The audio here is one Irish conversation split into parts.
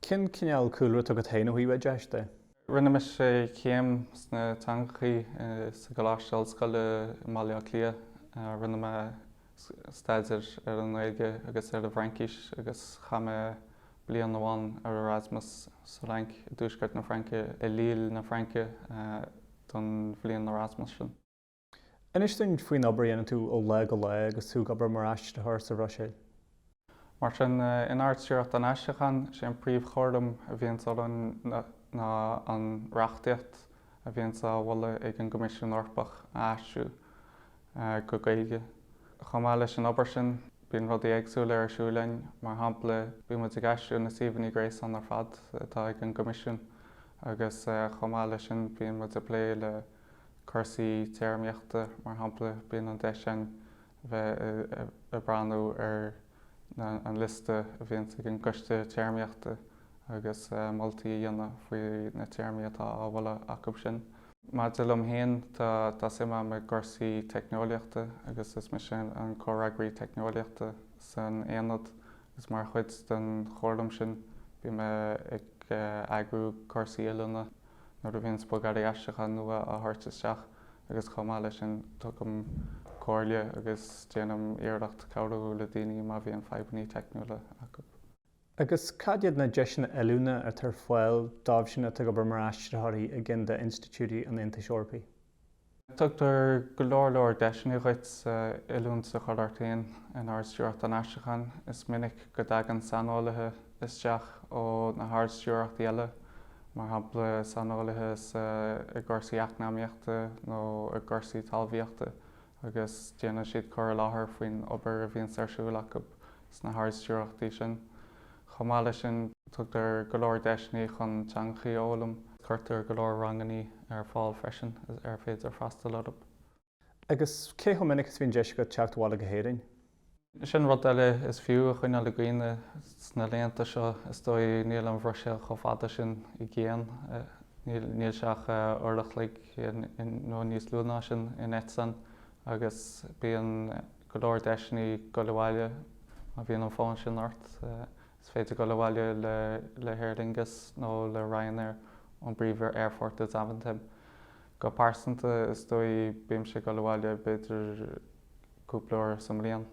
Cén cineál cúlra atá agat féin ó thaobh oideachais de? Rinne mise céim sna teangachaí sa gColáiste Ollscoile i mBaile Átha Cliath. Rinne mé staidéar ar an nGaeilge agus ar an bhFraincis agus chaith mé bliain amháin ar Erasmus sa Fhrainc, i dtuaisceart na Fraince, i Lille na Fraince don bhliain Erasmus sin. Inis dúinn faoin obair a dhéanann tú ó lá go lá agus tú ag obair mar aistritheoir sa Bhruiséil. Mar sin, in Ard-Stiúrthóireacht an Aistriúcháin, is é an príomhchúram a bhíonns orainn ná an reachtaíocht a bhíonns á mholadh ag an gCoimisiún Eorpach a aistriú go Gaeilge. Chomh maith leis an obair sin, bíonn rudaí éagsúla ar siúl againn, mar shampla, bíonn muid ag aistriú na suíomhanna gréasáin ar fad atá ag an gCoimisiún agus chomh maith leis sin bíonn muid ag plé le cúrsaí téarmaíochta, mar shampla, bíonn an deis againn a bheith ag breathnú ar an liosta a bhíonns ag an gCoiste Téarmaíochta agus moltaí a dhéanamh faoi na téarmaí atá á mholadh acu sin. Maidir liom féin, tá suim agam i gcúrsaí teicneolaíochta agus is mise an comhfhreagraí teicneolaíochta san aonad agus mar chuid den chúram sin bím ag eagrú cúrsaí oiliúna. nuair a bhíonns bogearraí aistriúcháin nua á thabhairt isteach agus chomh maith leis sin tugaim comhairle agus déanaim iarracht cabhrú le daoine má bhíonn fadhbanna teicniúla acu. Agus cad iad na deiseanna oiliúna atá ar fáil dóibh sin atá ag obair mar aistritheoirí i gceann d'institiúidí an Aontais Eorpaigh? Tugtar go leor leor deiseanna dhuit oiliúint a chur ort féin in Ard-Stiúrthóireacht an Aistriúcháin. Is minic go dtagann saineolaithe isteach ó na hArd-Stiúrthóireachtaí eile, mar shampla saineolaithe i gcúrsaí eacnamaíochta nó i gcúrsaí talmhaíochta, agus déanann siad cur i láthair faoin obair a bhíonns ar siúl acu sna hArd-Stiúrthóireachtaí sin. Chomh maith leis sin, tugtar go leor deiseanna chun teangachaí a fhoghlaim. Cuirtear go leor rangannaí ar fáil freisin ar féidir freastal orthu. Agus cé chomh minic is a bhíonn deis agat teacht abhaile go hÉirinn? Sin rud eile is fiú a choinneáil i gcuimhne sna laethanta seo, is dóigh, níl an Bhruiséil chomh fada sin i gcéin. Níl sé ach uair a chloig nó níos lú ná sin in eitleán agus bíonn go leor deiseanna dul abhaile má bhíonn an fonn sin ort. Is féidir dul abhaile le hAer Lingus nó le Ryanair ón bpríomh-aerfort i Zaventem. Go pearsanta, is dóigh, bímse ag dul abhaile b'fhéidir cúpla uair sa mbliain.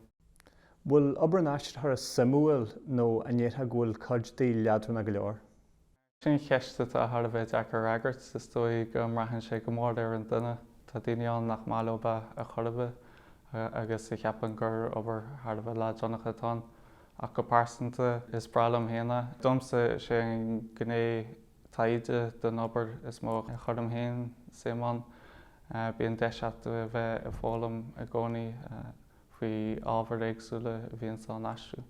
Bhfuil obair an aistritheora suimiúil nó an ndéarfá go bhfuil cuid di leadránach go leor? Sin ceist atá thar a bheith deacair a fhreagairt. Is dóigh go mbraitheann sé go mór ar an duine. Tá daoine ann nach maith leo é ar chor ar bith agus a cheapann gur obair thar a bheith leadránach atá ann. Ach go pearsanta, is breá liom féin é. Domsa, is é an ghné taighde den obair is mó a chuirim féin suim ann. Bíonn deis agat a bheith ag foghlaim i gcónaí faoi ábhair éagsúla a bhíonns á n-aistriú.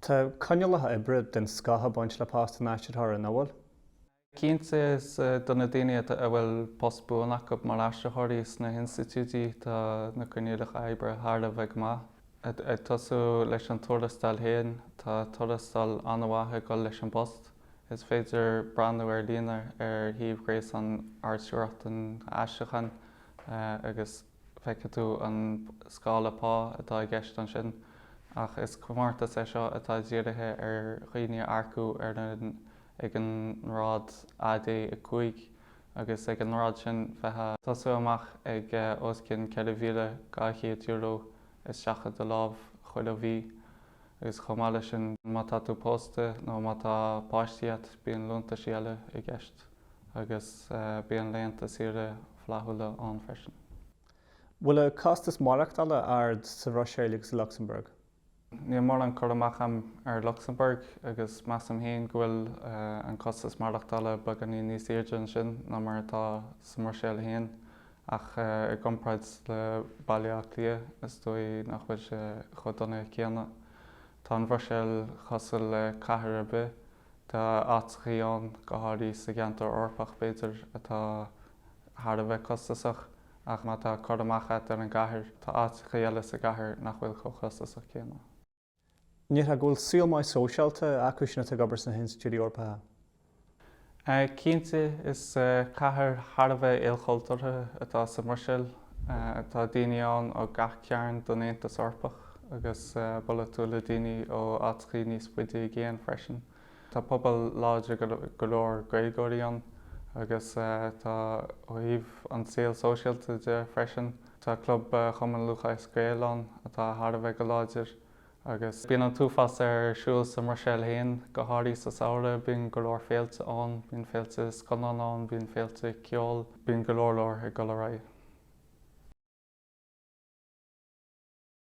Tá coinníollacha oibre den scoth ag baint le post an aistritheora, nach bhfuil? Cinnte, is do na daoine a bhfuil post buan acu mar aistritheoirí sna hinstitiúidí, tá na coinníollacha oibre thar a bheith go maith. Ag tosú leis an tuarastal féin, tá tuarastal an-mhaith ag dul leis an bpost. Is féidir breathnú ar líne ar shuíomh gréasáin Ard-Stiúrthóireacht an Aistriúcháin agus feicfidh tú an scála pá atá i gceist ansin, ach is comórtas é seo atá dírithe ar dhaoine a earcú ar an ag an ngrád AD 5 agus ag an ngrád sin bheifeá ag tosú amach ag os cionn €4,200 isteach i do lámh chuile mhí agus chomh maith leis sin má tá tú pósta nó má tá páistí agat bíonn liúntaisí eile i gceist. agus bíonn laethanta saoire flaithiúla ann freisin. Bhfuil an costas maireachtála ard sa Bhruiséil agus i Lucsamburg? Níl mórán cur amach agam ar Lucsamburg agus measaim féin go bhfuil an costas maireachtála beagáinín níos airde ansin ná mar atá sa mBruiséil féin ach i gcomparáid le Baile Átha Cliath is dóigh nach bhfuil sé chomh dona céanna. Tá an Bhruiséil cosúil le cathair ar bith Tá áiteachaí ann, go háirithe sa gceantar Eorpach b'fhéidir, atá thar a bheith costasach, ach má tá cur amach agat ar an gcathair, tá áiteachaí eile sa gcathair nach bhfuil chomh costasach céanna. An ndéarfá go bhfuil saol maith sóisialta acu sin atá ag obair sna hinstitiúidí Eorpacha? Cinnte, is cathair thar a bheith ilchultúrtha atá sa mBruiséil. Tá daoine ann ó gach cearn den Aontas Eorpach agus buailfidh tú le daoine ó áiteachaí níos faide i gcéin freisin. Tá pobal láidir go leor Gaeilgeoirí ann agus tá ó thaobh an saol sóisialta de freisin, tá club Chumann Lúthchleas Gael ann atá thar a bheith go láidir agus bíonn an t-uafás ar siúl sa mBruiséil féin, go háirithe sa samhradh, bíonn go leor féilte ann, bíonn féilte scannán ann, bíonn féilte ceoil, bíonn go leor leor ag dul ar aghaidh.